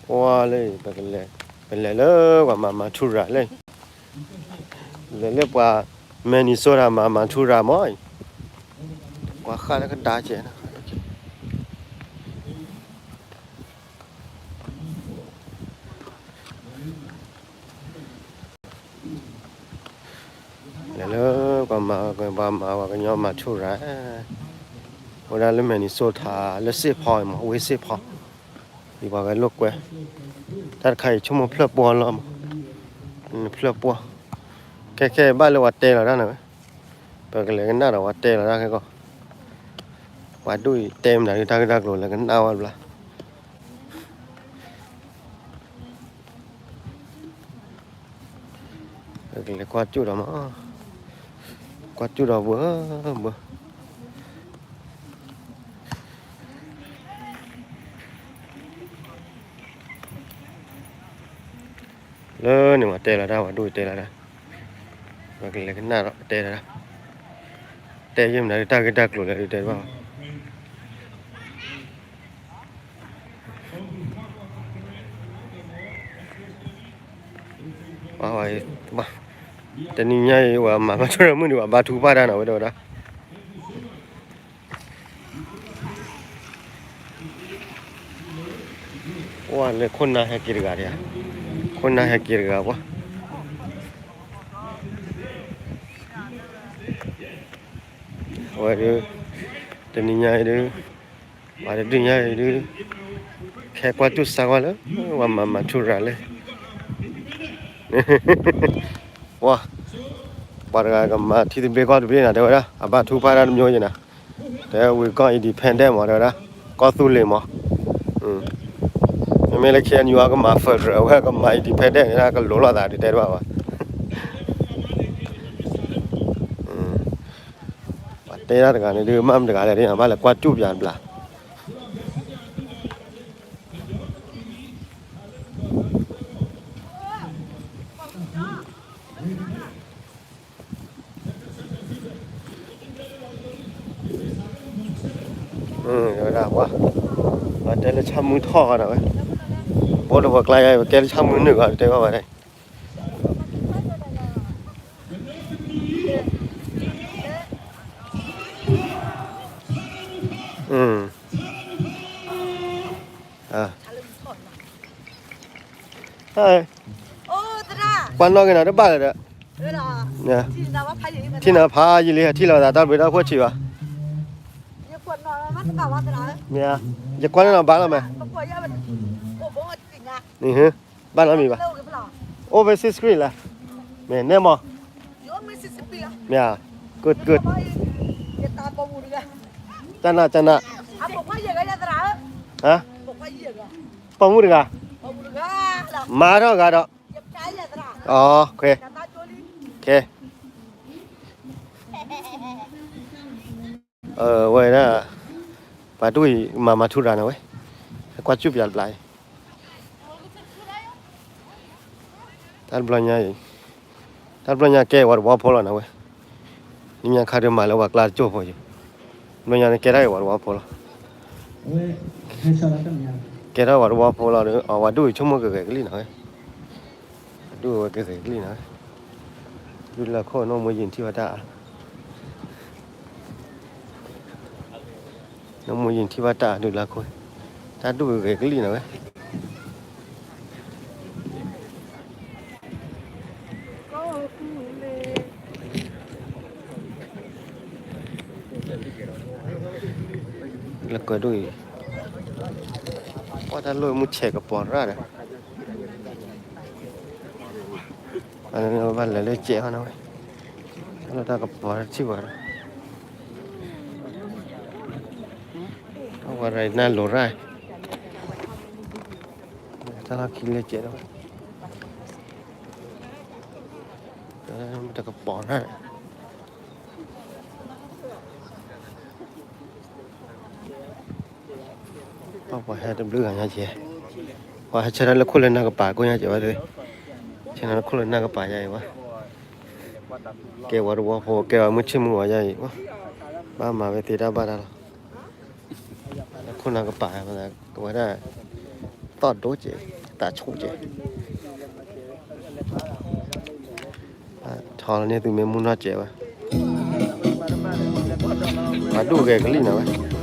ပှၤလၢ ပကလဲၤ ပလဲၤလၢပှၤမၤမၤထူရၤလဲၣ်, လဲၤလၢပှၤ Minnesota မၤမၤထူရၤမးအံၤ, ပှၤဃၣ်လၢကဒါကဲး လဲၤလၢပှၤမၤ ပှၤမၤပှၤကညီမၤထူရၤ, အိၣ်ဒၣ်လၢ Minnesota လၢစ့ၣ်ဖီအံၤမး ဝ့ၢ်စ့ၣ်ဖီ, ဒ်ပှၤဂဲၤလိာ်ကွဲ, တၢ်တခါအံၤဆိကမိၣ်ဖျၢၣ်ပှီၢ်လီၤမး, ဖျၢၣ်ပှီၢ်, ခဲခဲဘၣ်လၢပှၤတဲလီၤတၢ်န့ၣ်ဝဲ, ပကလဲၤကနၣ်ဒီးပှၤတဲလီၤတၢ်ခဲကီၢ်, ပှၤဒိၣ်အံၤတဲမနုၤဒ်တၢ်ဂ့ၢ်တၢ်ကျိၤလဲၤကနၣ်ဝဲတဘျီ ကလဲၤကွၢ်ကၠူၣ်ဒီးမး, ကွၢ်ကၠူၣ်ဒီးဘၣ်ဘၣ်, လၢန့ၣ်ပှၤတဲလီၤတၢ် ပှၤဒိၣ်တဲလီၤတၢ်, ပကလဲၤကနၣ်ဒီးတဲလီၤတၢ်, တဲယုၢ်မနုၤဒ်တၢ်ဂ့ၢ်တၢ်ကျိၤလဲၤဒ်တဲဘၣ် တနံၤညါအံၤ ပှၤမၤဘၣ်ထူရၤမုၣ်န့ၣ် ပှၤဘါထုကဖၣ်တၢ်နီၤ ဝဲဒၣ်ဝဲဒၣ်, ပှၤလၢခိၣ်နၢ်ဟဲက့ၤတဂၤဒံးဧါ, ခိၣ်နၢ်ဟဲက့ၤတဂၤပှၤ အဝဲဒၣ်, တနံၤညါအံၤဒၣ်, ပှၤတဒုညါအံၤဒၣ်, ခဲကွၢ်တူၢ်စါကွၢ်လၢ ပှၤမၤမၤထူရၤလဲၣ်, ပှၤ, ပှၤတဂၤကမၤထံသဘျ့ကီၢ်သဘျ့နၤ တဲဝဲဒၣ် အဘါထုကဖၣ်တၢ်တမျိုးယဲနၤ, တဲဝဲကီၢ် independent မး တဲဝဲဒၣ်, ကီၢ်သူလ့ၤမး, မ့မ့ၢ်လၢ KNU ကမၤ federal ဝဲကမၤ independent န့ၣ် ကလိၤလိာ်သးဒုးတဲတဘၣ်ဘၣ် ပှၤတဲတၢ်တဂၤန့ၣ်ဒုး မ့ၢ်မတဂၤလဲၣ်ဒ်န့ၣ် ဘၣ်လဲၤကွၢ်တူၢ်ပၠးတဘျီ, ဝဲဒၣ်ပှၤ, ပှၤတဲလၢဆၣ်မုၢ်ထီၣ်ဃီနီၤဝဲ, ဘီတဝီကျါယါ ပတဲလၢဆၣ်မုၢ်နုာ်ဃီ တဲဘၣ်ဝဲဒၣ် ပှၤနီၣ်က့ၤနီၤတဘၣ်လၢၤဒီး, ထံၣ်နၤဖးယံာ်လံ ထံၣ်လီၤသးတၢ်ဘျုးတၢ်ဖှိၣ်ဆံးဘၣ်, မ့ၢ်, ယကွၢ်န့ၣ်နီၤဘၣ်လီၤမး, ဘၣ်နီတမံၤဘၣ်, overseas screen လၢ, မ့ၢ်နဲမး, မ့ၢ်, good good, ကနၣ်ကနၣ်, ပိာ်မုၣ်တဂၤ, မၤထီၣ်ဂၤဒီး, အ, ဝဲဒၣ်, ပှၤဒိၣ်အံၤမၤမၤထူရၤန့ၣ်ဝဲ, ကွၢ်စူၣ်ပၠးတဘျီအံၤ တၢ်တဘျီညါအံၤ, တၢ်တဘျီညါကဲဝဲတဝီဖိလီၤနၤဝဲ, နံၤညါခါဒုးမၤလၢပှၤကျါတကၠိၢ်ဖိယံၤ, တဘျီညါန့ၣ်ကဲထီၣ်ဝဲတဝီဖိလီၤ, ကဲထီၣ်ဝဲတဝီဖိလီၤဒီး အဝဲဒိၣ်အံၤဆိကမိၣ်ကဂဲၤကလံၣ်နၤဝဲ, ဒိၣ်ဝဲကဂဲၤကလံၣ်နၤဝဲ, ဒုးလၢခိၣ်နီၢ်မူယံၤထံၣ်ဘၣ်တၢ် နီၢ်မူယံၤထံၣ်ဘၣ်တၢ်ဒုးလၢခိၣ်, တၢ်ဒိၣ်ဂ့ၤဂ့ၤကလံၣ်နၤဝဲ, လၢကဒိၣ်အံၤ, ပှၤတၢ်လိၣ်မုၢ်ဆဲးကပီၤရၣ်ဒီး ဘၣ်လဲၤလၢကဲးဟီနဝဲ, တၢ်လၢတၢ်ကပီၤထံၣ်ဝဲဒီး, အဝဲရၤနၢ်လိၤရၣ်, တၢ်လီၢ်ခံလၢကဲးဒီး, တၢ်ကပီၤရၣ် ပှၤဟဲတဘျုးဂၤညါကဲ, ပှၤဟဲဆၢထၢၣ်လၢခိၣ်လၢနၢ်ကပၤကိးညါကဲဝဲသ့ၣ်, ဆၢထၢၣ်လၢခိၣ်လၢနၢ်ကပၤယါအံၤဝဲ, ကဲဝဲတဝီဖိ ကဲဝဲမုၢ်ဆ့ၣ်မုၢ်ဂီၤယါအံၤဝဲ, ဘၣ်မၤဝဲသ့တၢ်ဘၣ်တၢ်လီၤ, လၢခိၣ်နၢ်ကပၤ, ကဝဲဒၣ်, သီၣ်ဒိၣ်ကဲး, တၢ်ဆိၣ်ကဲး, ထီလီၤန့ၢ်သုမ့ၢ်မူနီၢ်ကဲးဝဲ, ပှၤဒိၣ်ဂဲၤကလံၣ်နၤဝဲ.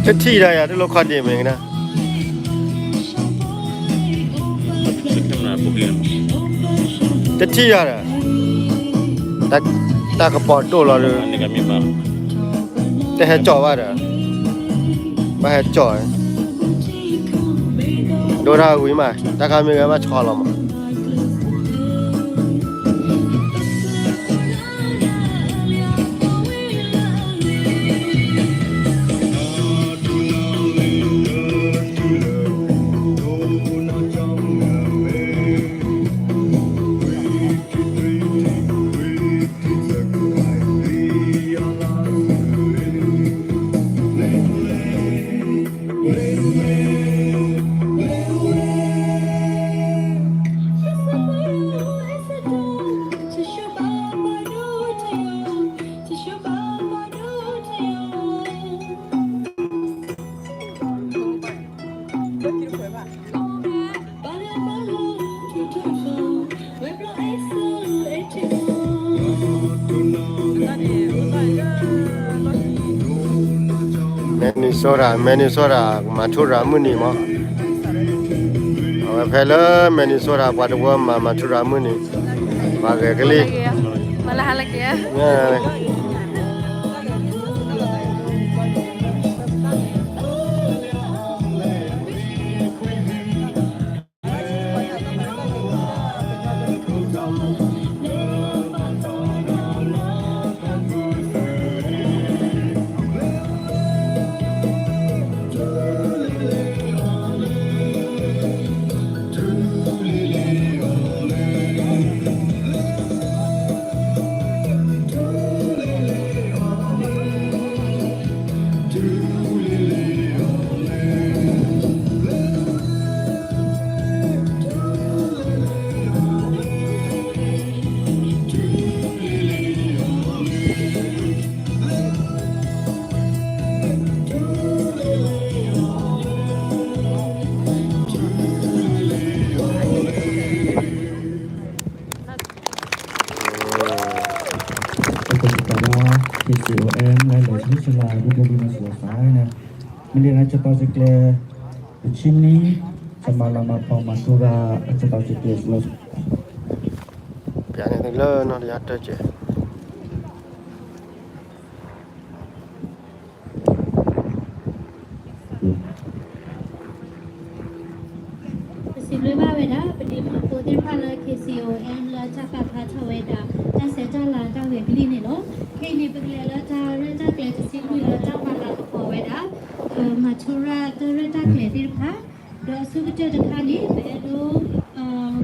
တထံၣ်ဒၣ်ယၤ တလိၣ်ခီၣ်ဒ့ၣ်မ့ၢ်ကနၣ်, တထံၣ်ဒၣ်ဒီး တၢ်ကပီၤဒိၣ်လီၤဒီး တဟဲကၠီၣ်ဘၣ်ဒီး ဘၣ်ဟဲကၠီၣ်, ဒိတၢ်ဝံၤမး တၢ်ခါမ့ၢ်ဂ့ၤဘၣ်ဆီလီၤမး. Minnesota, Minnesota မၤထူရၤမုၢ်နံၤမး, အဝဲဖဲလၢ Minnesota ပှၤတဝၢမၤ မၤထူရၤမုၢ်နံၤ, ပှၤဂဲၤကလံၣ်, မၤလၢဟါလၢက့ၤ KCOM လၢလဲၤဆူၣ်ဆလါ ဒူဒူဝံၤနီၢ်စလီၤစးန့ၣ် မ့ၢ်ဒ်န့ၣ် ဆၢတီၣ်ဆၢကျဲၤ ပဆံနံၤ ကမၤလၤမၤကပီၤမၤထူရၤ အဆၢတီၣ်ဆၢကျဲၤလီၤ ပျးန့ၣ်လၢနီၢ်တယါတၢ်ကဲး ပစံးဘျုးဘၣ်ဝဲဒၣ် ပဒ့မုၣ်ဖိသ့ၣ်တဖၣ်လၢ KCOM လၢတၢ်ပာ်ဖျါထီၣ်ဝဲဒၣ် တၢ်ဆဲးတၢ်လၤတၢ်ဂဲၤကလံၣ်န့ၣ်လီၤ. ခဲအံၤန့ၣ် ပကလဲၤလၢတၢ်ရဲၣ်တၢ်ကျဲၤတဆံလွံၢ်လၢတၢ်မၤလၤကပီၤဝဲဒၣ် မၤထူရၤတၢ်ရဲၣ်တၢ်ကျဲၤသ့ၣ်တဖၣ် ဒီးအဆိကတၢၢ်တခါန့ၣ် ပအဲၣ်ဒိး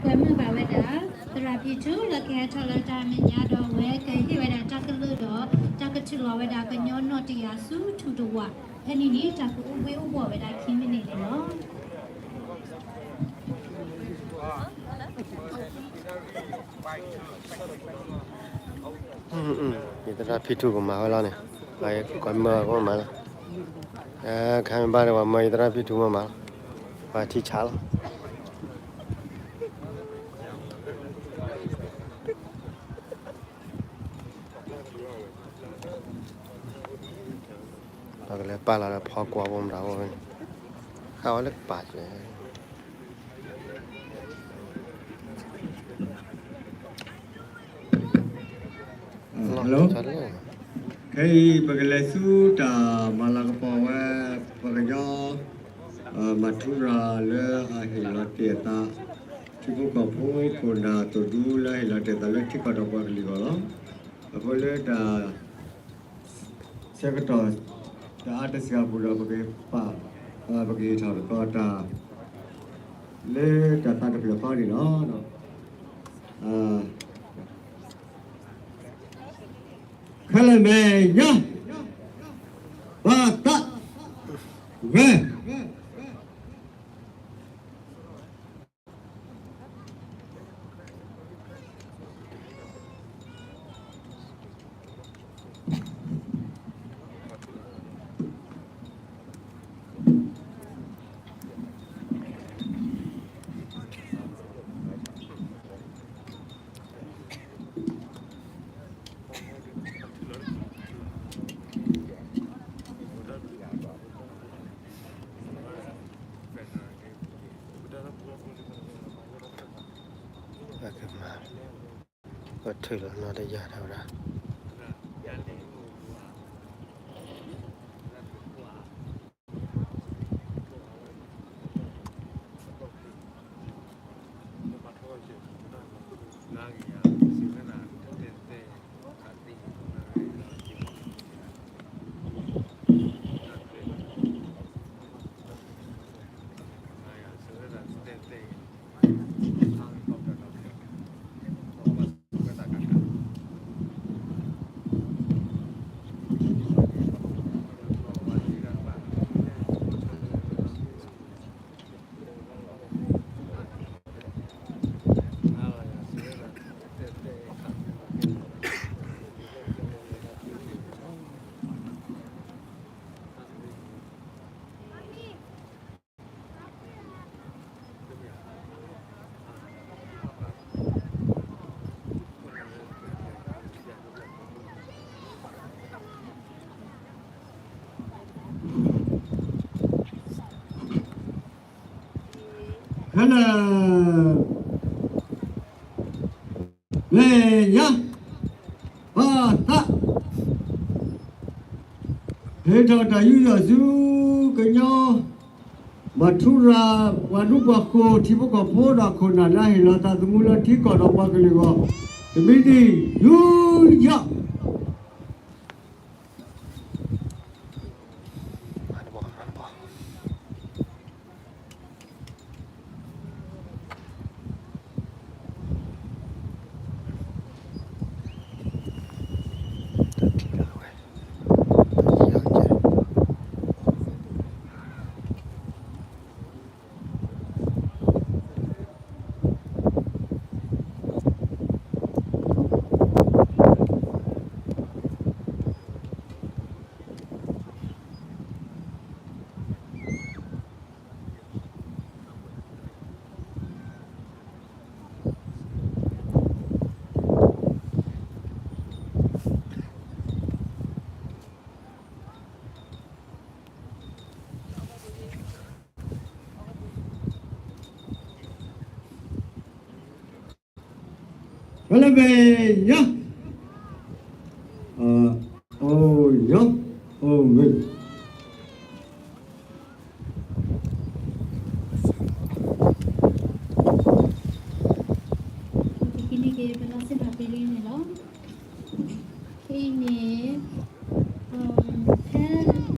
ကွဲမုာ်ဘၣ်ဝဲဒၣ် သရၣ်ဖံထူလၢကဟဲထီၣ်လၢတၢ်မဲာ်ညါဒီးအဝဲကဟ့ၣ်ဝဲဒၣ်တၢ်ကလုၢ်ဒီး တၢ်ကထုးလီၤဝဲဒၣ်ကညီနီၢ်တယၤဆူထူးတဝး ဖဲန့ၣ်န့ၣ် တၢ်ကအိၣ်ဘှံးအိၣ်ဘှီၣ်ဝဲဒၣ်ခံမံးနံးန့ၣ်လီၤ. ယသရၣ်ဖံထူကမၤဝဲလီၤန့ၣ် ပှၤကွၢ်မၢကမၤလီၤ ခါမ့ၢ်ဘၣ်ဒီးပှၤမၢယသရၣ်ဖံထူမၤမၤလီၤ ပှၤထံဆးလီၤ ပကလဲၤပာ်လီၤဒီးဖီကွၢ်ဖိမတၤဖိန့ၣ် ဃၣ်ဝဲလၢကပၤစဲး Hello ခဲအံၤ ပကလဲၤဆူတၢ်မၤလၤကပီၤဝဲ ပှၤကညီ မၤထူရၤလၢအဟ့ၣ်လီၤတ့ၢ်အသး ထံဖိကီၢ်ဖိခိၣ်နၢ်သိၣ်ဒူလၢအဟ့ၣ်လီၤတ့ၢ်အသးလၢထံကီၢ်ဒီးပှၤကလုာ်အဂီၢ်လီၤ. အဃိလၢတၢ် ဆၢကတီၢ် တအါတစှၤပူၤဒီးပကပာ် ပကဟ့ၣ်ထီၣ်သကိးတၢ် လၢတၢ်သးတဖျၢၣ်ဃီန့ၣ်လီၤ. ခဲလၢာ်မဲာ်ညါ ပသး ဂဲၤ ပထုးလီၤနီၢ်တယၤဒၣ်ဝဲဒၣ် ခဲလၢာ် မဲာ်ညါ ပသး ဟ့ၣ်ထီၣ်တၢ်ယူးယီၣ်ဆူ ကညီ မၤထူရၤ ပှၤဒူပှၤဃိၤ ထံဖိကီၢ်ဖိဒီးခိၣ်နၢ်လၢအဟ့ၣ်လီၤသးသမူ လၢထံကီၢ်ဒီးပှၤကလုာ်အဂီၢ် တမံၤတံၢ် ယူးယီၣ် ဖဲလၢပယီၤ, အီယီၤ, အီမ့ၢ်, တနံၤက့ၤပလီၤ